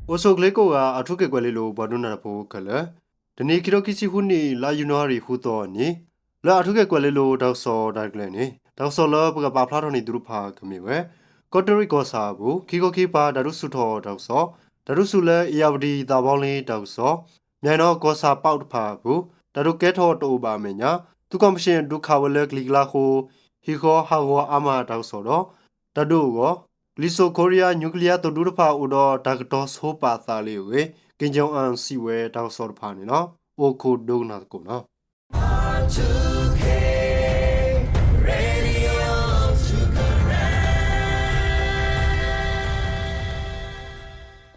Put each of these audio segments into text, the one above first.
အိၣ်ဆူၣ်အိၣ်ချ့ကိးဂၤ အၣ်ထူခ့ၣ်ကွဲၤလ့လိၤ ပှၤဒိကနၣ်တၢ်ဖိခဲလၢာ်, တနံၤခံထိခံဆံဃုနံၣ် လါယနူၤအါရံၤဃုသီအနံၤ, လၢအၣ်ထူခ့ၣ်ကွဲၤလ့လိၤတၢ်ကစီၣ်တၢ်ရဲၣ်တၢ်ကျဲၤန့ၣ် တၢ်ကစီၣ်လၢပကပာ်ဖျါထီၣ်န့ၢ်သုတဖၣ်ကမ့ၢ်ဝဲ ကီးတရံးကီၢ်ဆၣ်အပူၤ ခံခီခံကပၤတၢ်ဒုးဆူၣ်ထီၣ်တၢ်ကစီၣ်, တၢ်ဒုးဆူၣ်လၢအ့ၣ်ယၣ်ဝတံၣ် သးဘီလ့တၢ်ကစီၣ်, မၠဲၣ်နီၣ်ကီၢ်ဆၣ်ပီးတဖၣ်အပူၤ တၢ်ဒုးကဲထီၣ်တအိၣ်ဘၣ်အမဲာ်ညါ သုးကီၣ်မံၣ်ၡ့ၣ်ဒုးခးဝဲလၢကလံၤကျါအဃိ ဟံၣ်ဃီဟးဂီၤအါမးတၢ်ကစီၣ်ဒီး တၢ်ဒုးအဂီၢ် ကလံၤစိးခိရံယါ နူၤကလံယါသိၣ်ဒူတဖၣ်အိၣ်ဒီးတၢ်ကတီၤဆိပာ်သးလံအဂ့ၢ် က့ၣ်ကၠိၣ်အၣ်စံးဝဲတၢ်ကစီၣ်တဖၣ်န့ၣ်လီၤ. အိၣ်ခိးဒိကနၣ်သကိးနီၤ.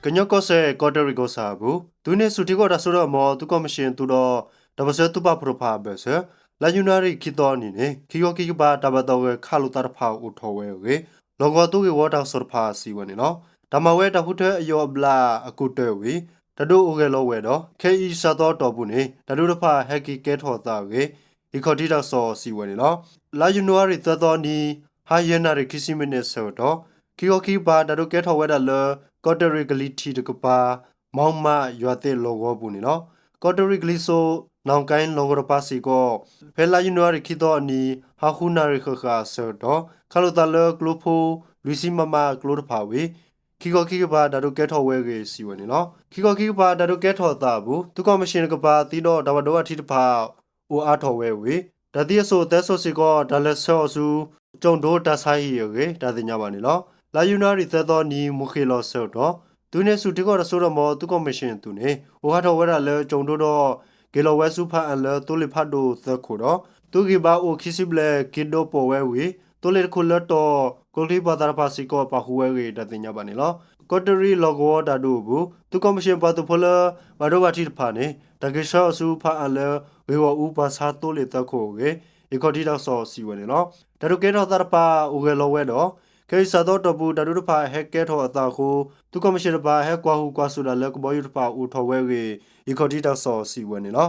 ကညီကီၢ်စဲၣ် ကီးတရံးကီၢ်ဆၣ်အပူၤ သုးန့ၢ်ဆူၣ်ထံကီၢ်တၢ်စိတၢ်ကမီၤ သုးကီၣ်မံၣ်ၡ့ၣ်အသုးဒီး တၢ်ပၢၢ်ဆၢသုးပာ်ဖှိၣ်တဖၣ်အဘၢၣ်စၢၤ လါယနူၤအါရံၤခံသီအနံၤန့ၣ် ခံခီခံကပၤတၢ်ဘၣ်သဂၢၢ်ခးလိာ်သးတဖၣ်အိၣ်ထီၣ်ဝဲအဂ့ၢ် လီၢ်ကဝီၤသုးဂ့ၢ်ဝီတၢ်ကစီၣ်တဖၣ်စံးဝဲန့ၣ်လီၤ. တၢ်မၤဝဲတၢ်ဃုထၢအယိာ်အဘျးအကူၣ်တၢၢ်ဝံၤ တၢ်ဒုးအိၣ်ဂဲၤလီၤဝဲဒီး ခဲအံၤစှၤသီအတီၢ်ပူၤန့ၣ် တၢ်ဒုးတဖၣ်ဟဲက့ၤကဲထီၣ်သးအဂ့ၢ် ဟံၣ်ခီၣ်ထံးတၢ်ကစီၣ်စံးဝဲန့ၣ်လီၤ. လါယနူၤအါရံၤသၢသီအနံၤ ဟါယဲၢ်နၣ်ရံၣ်ခံဆံမံးနံးအဆၢကတီၢ် ခံခီခံကပၤတၢ်ဒုးကဲထီၣ်ဝဲဒၣ်လၢ ကီးတရံးကလံၤထံးတကပၤ မီမးယွၤသ့ၣ်လီၢ်ကဝီၤပူၤန့ၣ်လီၤ. ကီးတရံးကလံၤစိး နီၣ်ကဲလီၢ်ကဝီၤတပၤစ့ၢ်ကီး ဖဲလါယနူၤအါရံၤခံသီအနံၤ ဟါဃုနၣ်ရံၣ်ဃၣ်ဃၣ်အဆၢကတီၢ် ခးလိာ်သးလၢကျိဖိ လွံၢ်ဆံမမကျိတဖၣ်ဝံၤ ခံခီခံကပၤတၢ်ဒုးကဲထီၣ်ဝဲအဂ့ၢ်စံးဝဲန့ၣ်လီၤ. ခံခီခံကပၤတၢ်ဒုးကဲထီၣ်အသးအပူၤ သုးကီၣ်မံၣ်ၡ့ၣ်တကပၤသံဒီးတၢ်ဘၣ်ဒိဘၣ်ထံးတဖၣ် အိၣ်အါထီၣ်ဝဲဝံၤ တၢ်သံအစိၣ်သဲစိၣ်စ့ၢ်ကီး တၢ်လဲၤဆှၢအီၤဆူ ကၠိၣ်ဒိတၢ်ဆါဟံၣ်အဂ့ၢ် တၢ်သ့ၣ်ညါဘၣ်န့ၣ်လီၤ. လါယနူၤအါရံၤသၢသီအနံၤ မုၢ်ဃ့ၢ်လီၤအဆၢကတီၢ် သုးန့ၢ်ဆူၣ်ထံကီၢ်တၢ်စိတၢ်ကမီၤ သုးကီၣ်မံၣ်ၡ့ၣ်အသုးန့ၣ် အိၣ်ဟးထီၣ်ဝဲဒၣ်လၢကၠိၣ်ဒိဒီး က့ၤလီၤဝဲဆူဖးအၣ်လၢသိလ့ၣ်ဖးဒိၣ်သၢခိၣ်ဒီး သုးဂံၢ်ဘါအိၣ်ခံဆံဘျဲၣ် က့ၤဒိးပိာ်ဝဲဝံၤ သိလ့ၣ်တခိၣ်လၢတီၤ ကျိချံမျိာ်သၣ်တဖၣ်စ့ၢ်ကီး ပာ်ဃုာ်ဝဲအဂ့ၢ် တၢ်သ့ၣ်ညါဘၣ်န့ၣ်လီၤ. ကီးတရံးလီၢ်ကဝီၤတၢ်ဒုးအပူၤ သုးကီၣ်မံၣ်ၡ့ၣ်ပှၤသုးဖိလၢ ဘၣ်ဒိဘၣ်ထံးတဖၣ်န့ၣ် တၢ်က့ၤဆှၢအီၤဆူဖးအၣ်လၢ ဂ့ၢ်ဂီၢ်အူပှၤဆါသိလ့ၣ်သၢခိၣ်အဂ့ၢ် ဟံၣ်ခီၣ်ထံးတၢ်ကစီၣ်စံးဝဲန့ၣ်လီၤ. တၢ်ဒုးကဲထီၣ်သးတဖၣ် အိၣ်ဂဲၤလီၤဝဲဒီး ခဲအံၤစှၤသီအတီၢ်ပူၤ တၢ်ဒုးတဖၣ်ဟဲကဲထီၣ်အသးအဃိ သုးကီၣ်မံၣ်ၡ့ၣ်တဖၣ် ဟဲကွၢ်ဟုၣ်ကွၢ်စိာ်တၢ်လၢကဘီယူၤတဖၣ်အိၣ်ထီၣ်ဝဲအဂ့ၢ် ဟံၣ်ခီၣ်ထံးတၢ်ကစီၣ်စံးဝဲန့ၣ်လီၤ.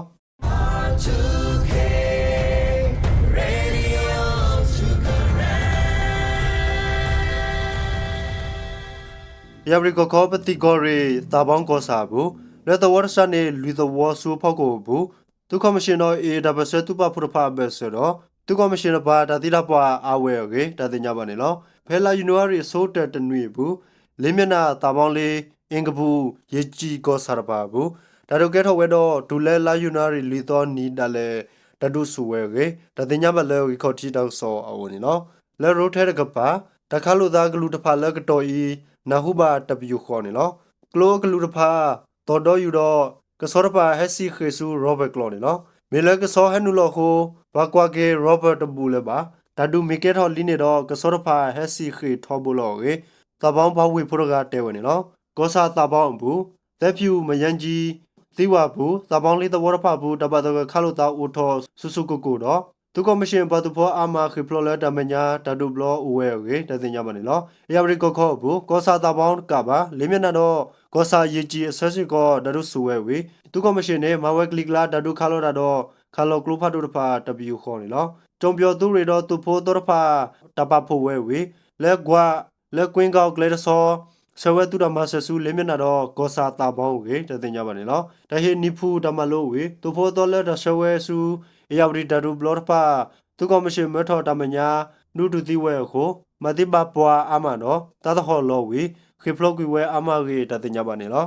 ယၣ်ပရံၤကီၢ်ခီ ပသံၣ်ကီၢ်ရ့ၣ် သးဘီကီၢ်ဆၣ်အပူၤ လၢသဝီတစှၤန့ၣ် လွံၢ်သဝီဆူအဖီခိၣ်အပူၤ သုးကီၣ်မံၣ်ၡ့ၣ်နီၣ်အ့ၣ် တၢ်ပၢၢ်ဆၢသုးပာ်ဖှိၣ်တဖၣ်အဘၢၣ်စၢၤဒီး သုးကီၣ်မံၣ်ၡ့ၣ်တဖၣ် တၢ်သံတၢ်ပှၢ်အါဝဲအဂ့ၢ် တၢ်သ့ၣ်ညါဘၣ်န့ၣ်လီၤ. ဖဲလါယနူၤအါရံၤအဆိကတၢၢ်တနွံအပူၤ လ့ၣ်မၠဲၣ်နၤ သးဘီလ့ အ့ၣ်ကပူၤ ယ့ၣ်ကၠံၣ်ကီၢ်ဆၣ်တဖၣ်အပူၤ တၢ်ဒုးကဲထီၣ်ဝဲဒီး တုၤလၢလါယနူၤအါရံၤလွံၢ်သီနံၤဒၣ်လဲာ် တၢ်ဒုးဆူၣ်ဝဲအဂ့ၢ် တၢ်သ့ၣ်ညါဘၣ်လၢဂံၢ်ခီၣ်ထံးတၢ်ကစီၣ်အအိၣ်န့ၣ်လီၤ. လၢရိထဲတကပၤ တၢ်ခးလိာ်သးကလုာ်တဖၣ်လၢကတီၢ်အံၤ နၢ်ဟူဘၣ်တပယူာ်ဃီန့ၣ်လီၤ. ကျိအကလုာ်တဖၣ် သီၣ်ဒီယူၢ်ဒီး ကဆီတဖၣ်ဟဲစံၣ်ဃ့ၢ်ဆူ Robert ကျိာ်န့ၣ်လီၤ. မ့ၢ်လၢကဆီဟဲနုာ်လီၤအဃိ ပှၤကွၢ်က့ၤ Robert တဘူးလၢၤဘၣ်. တၢ်ဒုးမ့ၢ်ကဲထီၣ်လံန့ၣ်ဒီး ကဆီတဖၣ်ဟဲစံၣ်ဃ့ၢ်ထီဘိလီၤအဂ့ၢ် သးဘီပှၤဝ့ၢ်ဖိတဂၤတဲဝဲန့ၣ်လီၤ. ကီၢ်ဆၣ်သးဘီအပူၤ သၢဖၠူၣ် မယါကၠံ သံဝၣ်အပူၤ သးဘီလ့သဝီတဖၣ်အပူၤ တၢ်ဘၣ်သဂၢၢ်ခးလိာ်သးအိၣ်ထီၣ်ဆူၣ်ဆူၣ်ကိၢ်ကိၢ်ဒီး သုးကီၣ်မံၣ်ၡ့ၣ်ပှၤသုးဖိအါမးဃ့ၢ်ဖျိးလၢတၢ်မဲာ်ညါ တၢ်ဒုးဘျီအိၣ်ဝဲအဂ့ၢ် တၢ်သ့ၣ်ညါဘၣ်န့ၣ်လီၤ. အ့ၣ်ယၣ်ပရံၤကီၢ်ခီအပူၤ ကီၢ်ဆၣ်သးဘီတကးဘၣ် လ့ၣ်မၠဲၣ်နၤဒီး ကီၢ်ဆၣ်ယ့ၣ်ကၠံၣ်အဆၢစ့ၢ်ကီး တၢ်ဒုးဆူၣ်ဝဲဝံၤ သုးကီၣ်မံၣ်ၡ့ၣ်န့ၣ် မၤဝဲကလံၤကျါတၢ်ဒုးခးလိာ်တၢ်ဒီး ခးလီၤကျိဖးဒိၣ်တဖၣ်တပယူာ်ဃီန့ၣ်လီၤ. ကၠိပယီၤသုးရ့ၣ်ဒီးသုးဖိသီတဖၣ် တၢ်ပာ်ဖှိၣ်ဝဲဝံၤ လၢကွၢ် လၢကွ့ကီၢ်ကျဲတဆီ ဆှၢဝဲသုးတၢ်မၤစၢၤဆူလ့ၣ်မၠဲၣ်နၤဒီး ကီၢ်ဆၣ်သးဘီအဂ့ၢ် တၢ်သ့ၣ်ညါဘၣ်န့ၣ်လီၤ. တၢ်ဟ့ၣ်နံၣ်ဖူၣ်တၢ်မၤလိအဝံၤ သုးဖိသီလၢတၢ်ဆှၢဝဲဆူ အ့ၣ်ယၣ်ပရံၤတၢ်ဒုးဘျီတဖၣ် သုးကီၣ်မံၣ်ၡ့ၣ်မၢထီၣ်တၢ်မဲာ်ညါ ဒုးတုၤသံဝဲအဃိ မၤသံဘၣ်ပှၤအါမးဒီး သးသဟီၣ်လီၤဝံၤ ဃ့ၢ်ဖျိးကွံာ်ဝဲအါမးအဂ့ၢ် တၢ်သ့ၣ်ညါဘၣ်န့ၣ်လီၤ.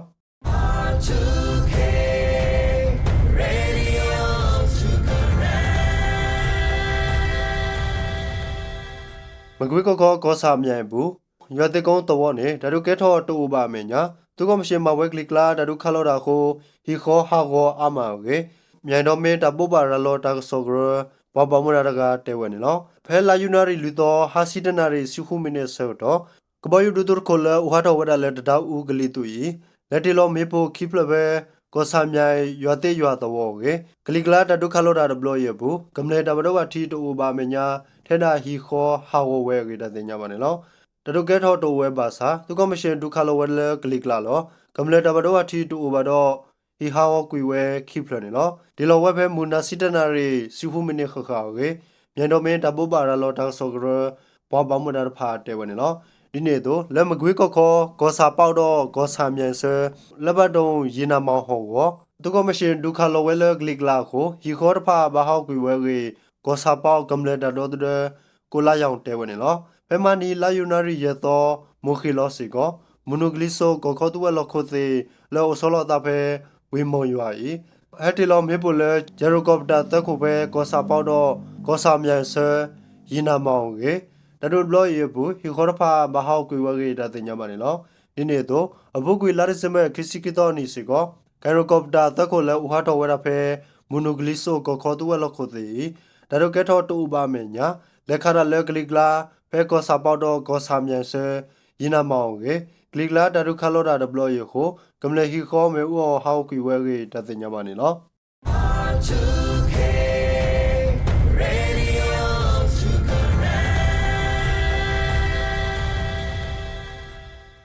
မကွ့ကီၢ်ခီ ကီၢ်ဆၣ်မၠဲၣ်အပူၤ ယွၤသ့ၣ်ကိသဝီန့ၣ် တၢ်ဒုးကဲထီၣ်တအိၣ်ဘၣ်အမဲာ်ညါ သုးကီၣ်မံၣ်ၡ့ၣ်မၤဝဲကလံၤကျါ တၢ်ဒုးခးလိာ်တၢ်အဃိ ဟံၣ်ဃီဟးဂီၤအါမးအဂ့ၢ် မၠဲၣ်ဒီမ့ၢ်တၢ်ဘိးဘၣ်ရၤလီၤတၢ်ကစီၣ်ကရၢ ပှၤဘၣ်မူဘၣ်ဒါတဂၤတဲဝဲန့ၣ်လီၤ. ဖဲလါယနူၤအါရံၤလွံၢ်သီ ဟါဆံတၢနၣ်ရံၣ်ဆံဃုမံးနံးအဆၢကတီၢ် ကဘီယူၤဒုးသုးတခိၣ်လၢအိၣ်ဟးထီၣ်ဝဲဒၣ်လၢတဒါအူကလံၤအသုးအံၤ လဲၤတ့ၢ်လီၤမ့ၣ်ပိၢ်ခံဖျၢၣ်ဖဲ ကီၢ်ဆၣ်မၠဲၣ်ယွၤသ့ၣ်ယွၤသဝီအဂ့ၢ် ကလံၤကျါတၢ်ဒုးခးလိာ်တၢ်တဘျီအံၤအပူၤ ကမျၢၢ်တၢ်ဘၣ်ဒိဘၣ်ထံးတအိၣ်ဘၣ်အမဲာ်ညါ ထဲဒၣ်ဟံၣ်ဃီဟးဂီၤဝဲအဂ့ၢ် တၢ်သ့ၣ်ညါဘၣ်န့ၣ်လီၤ. တၢ်ဒုးကဲထီၣ်တအိၣ်ဝဲဘၣ်ဆၣ် သုးကီၣ်မံၣ်ၡ့ၣ်ဒုးခးလိာ်ဝဲလၢကလံၤကျါလီၤ. ကမျၢၢ်တၢ်ဘၣ်ဒိဘၣ်ထံးတအိၣ်ဘၣ်ဒီး ဟံၣ်ဟးဂီၤကွံာ်ဝဲခံဖျၢၣ်န့ၣ်လီၤ. တ့ၢ်လီၤဝဲဖဲမုၢ်နၤဆံတၢနၣ်ရံၣ် ဆံဃုမံးနံးဃၣ်ဃၣ်အဂ့ၢ် မၠဲၣ်ဒီမ့ၢ်တၢ်ဘိးဘၣ်ရၤလီၤတၢ်ကစီၣ်ကရၢ ပှၤဘၣ်မူဘၣ်ဒါတဖၣ်တဲဝဲန့ၣ်လီၤ. ဒ်န့ၣ်အသိး လၢမကွ့ကီၢ်ခီ ကီၢ်ဆၣ်ပီးဒီး ကီၢ်ဆၣ်မၠဲၣ်ဆၢ လၢဘၣ်တိၣ် ယံာ်နၢ်မီၣ်ဟီၣ်ကဝီၤ သုးကီၣ်မံၣ်ၡ့ၣ် ဒုးခးလီၤဝဲလၢကလံၤကျါအဃိ ဟံၣ်ဃီတဖၣ်ဘၣ်ဟးကွံာ်ဝဲအဂ့ၢ် ကီၢ်ဆၣ်ပီးကမျၢၢ်တၢ်ဒီသဒၢ ကိးလါယီၣ်တဲဝဲန့ၣ်လီၤ. ဖဲမဟါနံၤ လါယနူၤအါရံၤ ယဲၢ်သီ မုၢ်ဃ့ၢ်လီၤစ့ၢ်ကီး မုၢ်နုာ်ကလံၤစိးကီၢ်ခီသုးဝဲၤလီၢ်ခိၣ်သ့ၣ် လၢအအိၣ်ဆီလီၤအသးဖဲ ဝ့ၢ်မီၣ်ယွၤအံၤ ဟဲတ့ၢ်လီၤမ့ၣ်ပိၢ်လၢ ယၤရကီၢ်ပတာ်သၢခိၣ်ဖဲ ကီၢ်ဆၣ်ပီးဒီး ကီၢ်ဆၣ်မၠဲၣ်ဆၢ ယံာ်နၢ်မီၣ်အဂ့ၢ် တၢ်ဒုးတဘျီအံၤအပူၤ ဟံၣ်ဃီတဖၣ်ဘၣ်ဟးကွံာ်ဝဲအဂ့ၢ် တၢ်သ့ၣ်ညါဘၣ်န့ၣ်လီၤ. ဒ်န့ၣ်အသိး အပူၤကွံာ်လါဒံၣ်စ့ဘၢၣ် ခံဆံခံသီအနံၤစ့ၢ်ကီး ကၤရကီၢ်ပတာ်သၢခိၣ်လၢအိၣ်ဟးထီၣ်ဝဲဒၣ်ဖဲ မုၢ်နုာ်ကလံၤစိးကီၢ်ခီသုးဝဲၤလီၢ်ခိၣ်သ့ၣ်အံၤ တၢ်ဒုးကဲထီၣ်တအိၣ်ဘၣ်အမဲာ်ညါ လဲၤခးတၢ်လၢကလံၤကျါ ဖဲကီၢ်ဆၣ်ပီးဒီးကီၢ်ဆၣ်မၠဲၣ်ဆၢ ယံာ်နၢ်မီၣ်အဂ့ၢ် ကလံၤကျါတၢ်ဒုးခးလီၤတၢ်တဘျီအံၤအဃိ ကမျၢၢ်ဟံၣ်ဃီမ့ၣ်အူအီၣ်ဟးဂီၤကွံာ်ဝဲအဂ့ၢ် တၢ်သ့ၣ်ညါဘၣ်န့ၣ်လီၤ.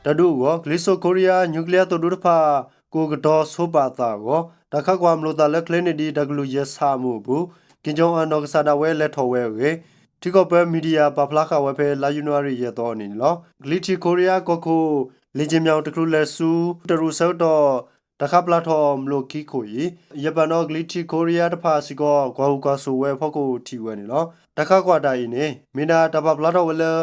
တၢ်ဒုးအဂီၢ် ကလံၤစိးခိရံယါ nuclear သိၣ်ဒူတဖၣ် ကိးကတီၤဆိပာ်အသးအဂီၢ် တၢ်ခးကွၢ်မျိာ်သးလၢ ချ့နံၣ်ဒံး တၢ်ကလုၢ်ယဲၢ်ဆၣ်အမူးအပူၤ က့ၣ်ကၠီၣ်အၣ်နီၢ်ကစၢ်ဒၣ်ဝဲလဲၤထီၣ်ဝဲအဂ့ၢ် ထံကီၢ်ပၢ media ပာ်ဖျါဃာ်ဝဲဖဲ လါယနူၤအါရံၤ ယဲၢ်သီအနံၤန့ၣ်လီၤ. ကလံၤထံးခိရံယါကီၢ်ခိၣ် လ့ၣ်က့ၤမၠီၣ်တချုးလဲၤဆူ တရူးဆၢကတီၢ် တၢ်ခးပျၢ်ထီၣ်မျိာ်ခံခိၣ်အံၤ ယပၣ်ဒီးကလံၤထံးခိရံယါတဖၣ်စ့ၢ်ကီး ကွၢ်ဟုၣ်ကွၢ်စိာ်ဝဲအဖီခိၣ်ထံၣ်ဝဲန့ၣ်လီၤ. တၢ်ခးကွၢ်တၢ်အံၤန့ၣ် မ့ၢ်ဒၣ်တၢ်ပာ်ဖျါထီၣ်ဝဲလၢ က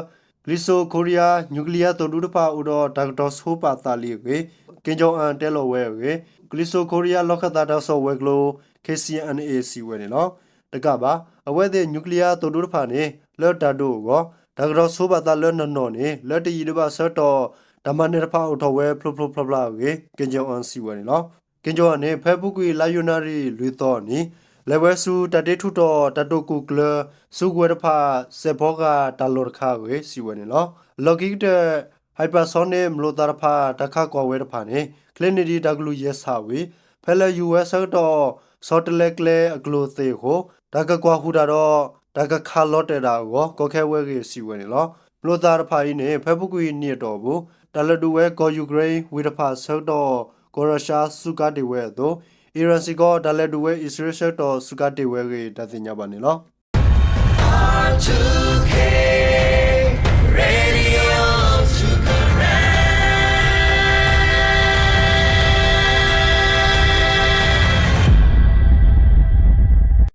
လံၤစိးခိရံယါ nuclear သိၣ်ဒူတဖၣ်အိၣ်ဒီးတၢ်ကတီၤဆိပာ်သးလံအဂ့ၢ် က့ၣ်ကၠီၣ်အၣ်တဲလီၤဝဲအဂ့ၢ် ကလံၤစိးခိရံယါလီၢ်ခၢၣ်သးတၢ်ကစီၣ်ဝဲၤကျိၤ K C N A စံးဝဲန့ၣ်လီၤ. တကးဘၣ် အဝဲသ့ၣ် nuclear သိၣ်ဒူတဖၣ်န့ၣ် လၢတၢ်ဒုးအဂီၢ် တၢ်ကတီၤဆိပာ်သးလၢနီၢ်နီၢ်န့ၣ် လၢတယံာ်ဒံးဘၣ်ဆၢကတီၢ် တၢ်မၤနၢၤတဖၣ်အိၣ်ထီၣ်ဝဲဖျိဖျိဖျါဖျါအဂ့ၢ် က့ၣ်ကၠီၣ်အၣ်စံးဝဲန့ၣ်လီၤ. က့ၣ်ကၠီၣ်အၣ်န့ၣ် ဖဲအပူၤကွံာ်လါယနူၤအါရံၤ လွံၢ်သီအနံၤ လဲၤဝဲဆူတၢ်တ့ထူၣ်တီၤ တၢ်တိာ်ကူၣ်ကျၢၤ ဆူကဝဲၤတဖၣ် စဲးဖီကဟၣ်တၢ်လီၢ်တခါအဂ့ၢ် စံးဝဲန့ၣ်လီၤ. အလီၢ်ခံကတၢၢ် hypersonic မျိာ်သးတဖၣ် တၢ်ခးကွၢ်ဝဲတဖၣ်န့ၣ် ချ့နံၣ်ဒံး တၢ်ကလုၢ်ယဲၢ်ဆၣ်ဝံၤ ဖဲလၢယူၤဝဲဆၢကတီၢ် ဆီတလဲကျဲအကျိၤသ့အဃိ တၢ်ကကွၢ်ဟုၣ်တၢ်ဒီး တၢ်ကခးလီၤတဲာ်တၢ်အဂီၢ် ကီခဲဝဲအဂ့ၢ် စံးဝဲန့ၣ်လီၤ. မျိာ်သးတဖၣ်အံၤန့ၣ် ဖဲအပူၤကွံာ်နံၣ်အတီၢ်အပူၤ တၢ်လဲၤဒုးဝဲကီၢ်ယူၤခရ့ၣ်ဝ့ၢ်တဖၣ်ဆၢကတီၢ် ကီၢ်ရၢ်ၡါ စူးကါတ့ၢ်ဝဲအသိး အံၣ်ရၣ်စ့ၢ်ကီး တၢ်လဲၤဒုးဝဲအံၣ်စရ့လးဆၢကတီၢ် စူးကါတ့ၢ်ဝဲအဂ့ၢ် တၢ်သ့ၣ်ညါဘၣ်န့ၣ်လီၤ.